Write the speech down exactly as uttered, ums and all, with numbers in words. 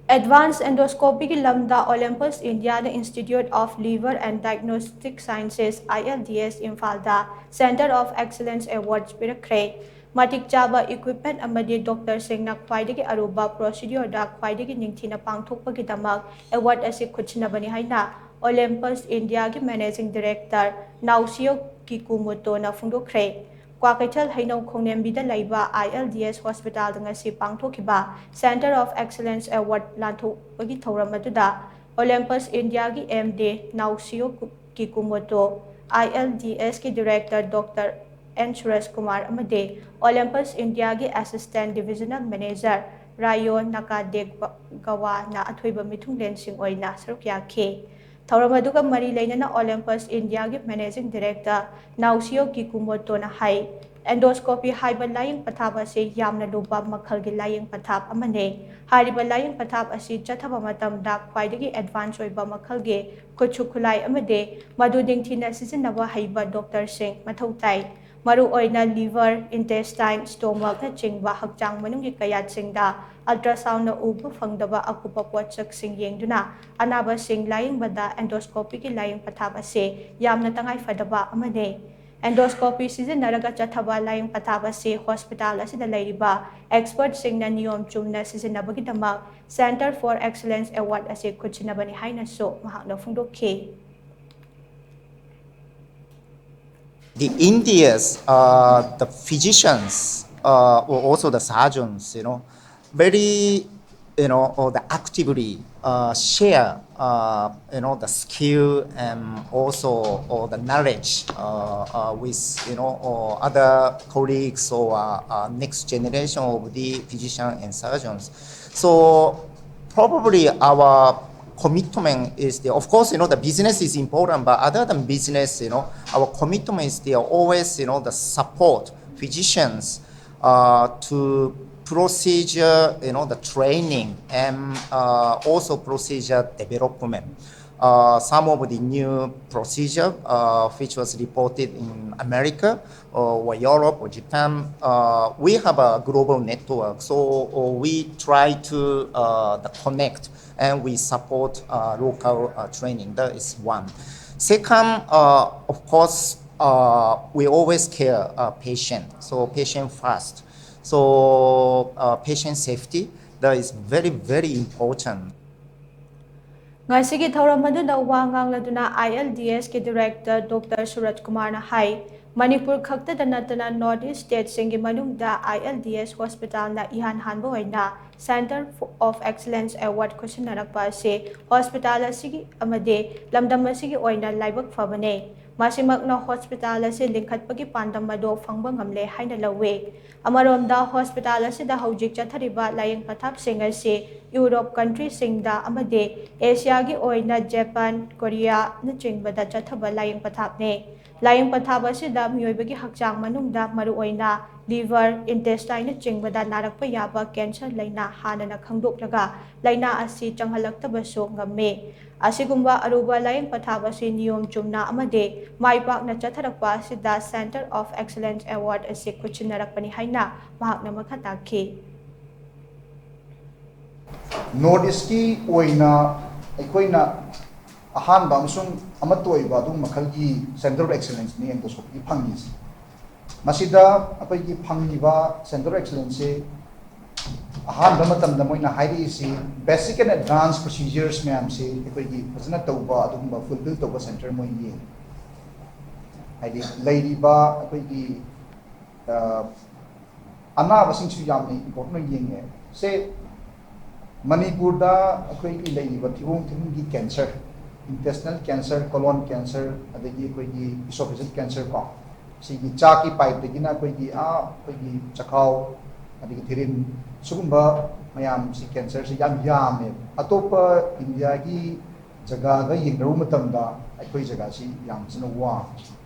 Advanced Endoscopyꯒꯤ ꯂꯝꯗ Olympus Indiaꯅ Institute of Liver and Diagnostic Sciences, I L D S, ꯏꯝꯐꯥꯜꯗ Center of Excellence Awards ꯄꯤꯔꯛꯈ꯭ꯔꯦ꯫ ꯃꯇꯤꯛ ꯆꯥꯕ equipment ꯑꯃꯗꯤ doctorꯁꯤꯡꯅ ꯈ꯭ꯋꯥꯏꯗꯒꯤ ꯑꯔꯨꯕ procedureꯗ ꯈ꯭ꯋꯥꯏꯗꯒꯤ ꯅꯤꯡꯊꯤꯅ ꯄꯥꯡꯊꯣꯛꯄꯒꯤꯗꯃꯛ award ꯑꯁꯤ ꯈꯨꯠꯁꯤꯟꯅꯕꯅꯤ ꯍꯥꯏꯅ Olympus Indiaꯒꯤ Managing Director Naosio Kikumotoꯅ ꯐꯣꯡꯗꯣꯛꯈ꯭ꯔꯦ꯫ Kwakeithel ꯍꯩꯅꯧ ꯈꯣꯡꯅꯦꯝꯕꯤꯗ ꯂꯩꯕ I L D S hospitalꯗ ꯉꯁꯤ ꯄꯥꯡꯊꯣꯛꯈꯤꯕ Center of Excellence Award ꯂꯥꯟꯊꯣꯛꯄꯒꯤ ꯊꯧꯔꯝ ꯑꯗꯨꯗ Olympus Indiaꯒꯤ M D Naosio Kikumoto, I L D Sꯀꯤ Director Doctor N ꯁꯨꯔꯖ ꯀꯨꯃꯥꯔ ꯑꯃꯗꯤ Olympus Indiaꯒꯤ Assistant Divisional Manager ꯔꯥꯌꯣ ꯅꯥꯀꯥꯗꯦꯒꯋꯥꯅ ꯑꯊꯣꯏꯕ ꯃꯤꯊꯨꯡꯂꯦꯟꯁꯤꯡ ꯑꯣꯏꯅ ꯁꯔꯨꯛ ꯌꯥꯈꯤ꯫ ꯊꯧꯔꯝ ꯑꯗꯨꯒ ꯃꯔꯤ ꯂꯩꯅꯅ Olympus Indiaꯒꯤ Managing Director Naosio Kikumotoꯅ ꯍꯥꯏ, Endoscopy ꯍꯥꯏꯕ ꯂꯥꯌꯦꯡ ꯄꯊꯥꯞ ꯑꯁꯤ ꯌꯥꯝꯅ ꯂꯨꯕ ꯃꯈꯜꯒꯤ ꯂꯥꯌꯦꯡ ꯄꯊꯥꯞ ꯑꯃꯅꯤ꯫ ꯍꯥꯏꯔꯤꯕ ꯂꯥꯌꯦꯡ ꯄꯊꯥꯞ ꯑꯁꯤ ꯆꯠꯊꯕ ꯃꯇꯝꯗ ꯈ꯭ꯋꯥꯏꯗꯒꯤ advance ꯑꯣꯏꯕ ꯃꯈꯜꯒꯤ ꯈꯨꯠꯁꯨ ꯈꯨꯠꯂꯥꯏ ꯑꯃꯗꯤ ꯃꯗꯨ ꯅꯤꯡꯊꯤꯅ ꯁꯤꯖꯤꯟꯅꯕ ꯍꯩꯕ doctorꯁꯤꯡ ꯃꯊꯧ ꯇꯥꯏ꯫ ꯃꯔꯨꯑꯣꯏꯅ liver, intestine, stomachꯅꯆꯤꯡꯕ ꯍꯛꯆꯥꯡ ꯃꯅꯨꯡꯒꯤ ꯀꯌꯥꯠꯁꯤꯡꯗ ultrasoundꯅ ꯎꯕ ꯐꯪꯗꯕ ꯑꯀꯨꯞꯄ ꯄꯣꯠꯁꯛꯁꯤꯡ ꯌꯦꯡꯗꯨꯅ ꯑꯅꯥꯕꯁꯤꯡ ꯂꯥꯌꯦꯡꯕꯗ endoscopyꯒꯤ ꯂꯥꯌꯦꯡ ꯄꯊꯥꯞ ꯑꯁꯤ ꯌꯥꯝꯅ ꯇꯉꯥꯏ ꯐꯗꯕ ꯑꯃꯅꯤ꯫ Endoscopy ꯁꯤꯖꯤꯟꯅꯔꯒ ꯆꯠꯊꯕ ꯂꯥꯌꯦꯡ ꯄꯊꯥꯞ ꯑꯁꯤ hospital ꯑꯁꯤꯗ ꯂꯩꯔꯤꯕ expertꯁꯤꯡꯅ ꯅꯤꯌꯣꯝ ꯆꯨꯝꯅ ꯁꯤꯖꯤꯟꯅꯕꯒꯤꯗꯃꯛ Center for Excellence Award ꯑꯁꯤ ꯈꯨꯠꯁꯤꯟꯅꯕꯅꯤ ꯍꯥꯏꯅꯁꯨ ꯃꯍꯥꯛꯅ ꯐꯣꯡꯗꯣꯛꯈꯤ꯫ The India's, uh, the physicians, uh, or also the surgeons, you know, very, you know, or the actively, uh, share, uh, you know, the skill and also or the knowledge, uh, uh, with, you know, or other colleagues or, uh, uh, next generation of the physician and surgeons. So probably our commitment is there. Of course, you know, the business is important, but other than business, you know, our commitment is there always, you know, the support physicians, uh, to procedure, you know, the training and, uh, also procedure development. Uh, some of the new procedure uh, which was reported in America or, or Europe or Japan, uh, we have a global network. So uh, we try to uh, the connect and we support uh, local uh, training. That is one. Second, uh, of course, uh, we always care uh, patient. So patient first. So uh, patient safety, that is very, very important. ꯉꯁꯤꯒꯤ ꯊꯧꯔꯝ ꯑꯗꯨꯗ ꯋꯥ ꯉꯥꯡꯂꯗꯨꯅ ILDSꯀꯤ director Doctor ꯁꯨꯔꯖ ꯀꯨꯃꯥꯔꯅ ꯍꯥꯏ, ꯃꯅꯤꯄꯨꯔ ꯈꯛꯇꯗ ꯅꯠꯇꯅ North East stateꯁꯤꯡꯒꯤ ꯃꯅꯨꯡꯗ ILDS hospitalꯅ ꯏꯍꯥꯟ ꯍꯥꯟꯕ ꯑꯣꯏꯅ Center of Excellence Award ꯈꯨꯠꯁꯤꯟꯅꯔꯛꯄ ꯑꯁꯤ hospital ꯑꯁꯤꯒꯤ ꯑꯃꯗꯤ ꯂꯝꯗꯝ ꯑꯁꯤꯒꯤ ꯑꯣꯏꯅ ꯂꯥꯏꯕꯛ ꯐꯕꯅꯤ꯫ ꯃꯁꯤꯃꯛꯅ hospital ꯑꯁꯤ ꯂꯤꯡꯈꯠꯄꯒꯤ ꯄꯥꯟꯗꯝ ꯑꯗꯨ ꯐꯪꯕ ꯉꯝꯂꯦ ꯍꯥꯏꯅ ꯂꯧꯏ꯫ ꯑꯃꯔꯣꯝꯗ hospital ꯑꯁꯤꯗ ꯍꯧꯖꯤꯛ ꯆꯠꯊꯔꯤꯕ ꯂꯥꯌꯦꯡ ꯄꯊꯥꯞꯁꯤꯡ ꯑꯁꯤ Europe countryꯁꯤꯡꯗ ꯑꯃꯗꯤ Asiaꯒꯤ ꯑꯣꯏꯅ Japan, Koreaꯅꯆꯤꯡꯕꯗ ꯆꯠꯊꯕ ꯂꯥꯌꯦꯡ ꯄꯊꯥꯞꯅꯤ꯫ ꯂꯥꯌꯦꯡ ꯄꯊꯥꯞ ꯑꯁꯤꯗ ꯃꯤꯑꯣꯏꯕꯒꯤ ꯍꯛꯆꯥꯡ ꯃꯅꯨꯡꯗ ꯃꯔꯨꯑꯣꯏꯅ liver, intestineꯅꯆꯤꯡꯕꯗ ꯅꯥꯔꯛꯄ ꯌꯥꯕ cancer ꯂꯥꯏꯅꯥ ꯍꯥꯟꯅꯅ ꯈꯪꯗꯣꯛꯂꯒ ꯂꯥꯏꯅꯥ ꯑꯁꯤ ꯆꯪꯍꯜꯂꯛꯇꯕꯁꯨ ꯉꯝꯃꯤ꯫ ꯑꯁꯤꯒꯨꯝꯕ ꯑꯔꯨꯕ ꯂꯥꯌꯦꯡ ꯄꯊꯥꯞ ꯑꯁꯤ ꯅꯤꯌꯣꯝ ꯆꯨꯝꯅ ꯑꯃꯗꯤ ꯃꯥꯏ ꯄꯥꯛꯅ ꯆꯠꯊꯔꯛꯄ ꯑꯁꯤꯗ Center of Excellence Award ꯑꯁꯤ ꯈꯨꯠꯁꯤꯟꯅꯔꯛꯄꯅꯤ ꯍꯥꯏꯅ ꯃꯍꯥꯛꯅ ꯃꯈꯥ ꯇꯥꯈꯤ꯫ North Eastꯀꯤ ꯑꯣꯏꯅ ꯑꯩꯈꯣꯏꯅ ꯑꯍꯥꯟꯕ ꯑꯃꯁꯨꯡ ꯑꯃꯠꯇ ꯑꯣꯏꯕ ꯑꯗꯨꯒꯨꯝꯕ ꯃꯈꯜꯒꯤ Center of Excellenceꯅꯤ endoscopyꯒꯤ ꯐꯪꯉꯤꯁꯦ꯫ ꯃꯁꯤꯗ ꯑꯩꯈꯣꯏꯒꯤ ꯐꯪꯉꯤꯕ Center of Excellenceꯁꯦ ꯑꯍꯥꯟꯕ ꯃꯇꯝꯗ ꯃꯣꯏꯅ ꯍꯥꯏꯔꯛꯏꯁꯤ basic and advanced procedures ꯃꯌꯥꯝꯁꯤ ꯑꯩꯈꯣꯏꯒꯤ ꯐꯖꯅ ꯇꯧꯕ, ꯑꯗꯨꯒꯨꯝꯕ fulfill ꯇꯧꯕ center ꯃꯣꯏ ꯌꯦꯡꯉꯤ꯫ ꯍꯥꯏꯗꯤ ꯂꯩꯔꯤꯕ ꯑꯩꯈꯣꯏꯒꯤ ꯑ, ꯑꯅꯥꯕꯁꯤꯡꯁꯨ ꯌꯥꯝꯅ important ꯑꯣꯏꯅ ꯌꯦꯡꯉꯦ꯫ ꯁꯦ ꯃꯅꯤꯄꯨꯔꯗ ꯑꯩꯈꯣꯏꯒꯤ ꯂꯩꯔꯤꯕ ꯊꯤꯕꯣꯡ ꯊꯤꯔꯤꯟꯒꯤ cancer, intestinal cancer, colon cancer, ꯑꯗꯒꯤ ꯑꯩꯈꯣꯏꯒꯤ esophageal cancer ꯀꯣ, ꯁꯤꯒꯤ ꯆꯥꯛꯀꯤ pipeꯇꯒꯤꯅ ꯑꯩꯈꯣꯏꯒꯤ ꯑꯥ ꯑꯩꯈꯣꯏꯒꯤ ꯆꯈꯥꯎ, ꯑꯗꯒꯤ ꯊꯤꯔꯤꯟ, ꯁꯤꯒꯨꯝꯕ ꯃꯌꯥꯝꯁꯤ cancerꯁꯤ ꯌꯥꯝ ꯌꯥꯝꯃꯦꯕ꯫ ꯑꯇꯣꯞꯄ ꯏꯟꯗꯤꯌꯥꯒꯤ ꯖꯒꯥꯒ ꯌꯦꯡꯅꯔꯨꯕ ꯃꯇꯝꯗ ꯑꯩꯈꯣꯏ ꯖꯒꯥꯁꯤ ꯌꯥꯝ ꯊꯤꯅ ꯋꯥꯡꯉꯤ꯫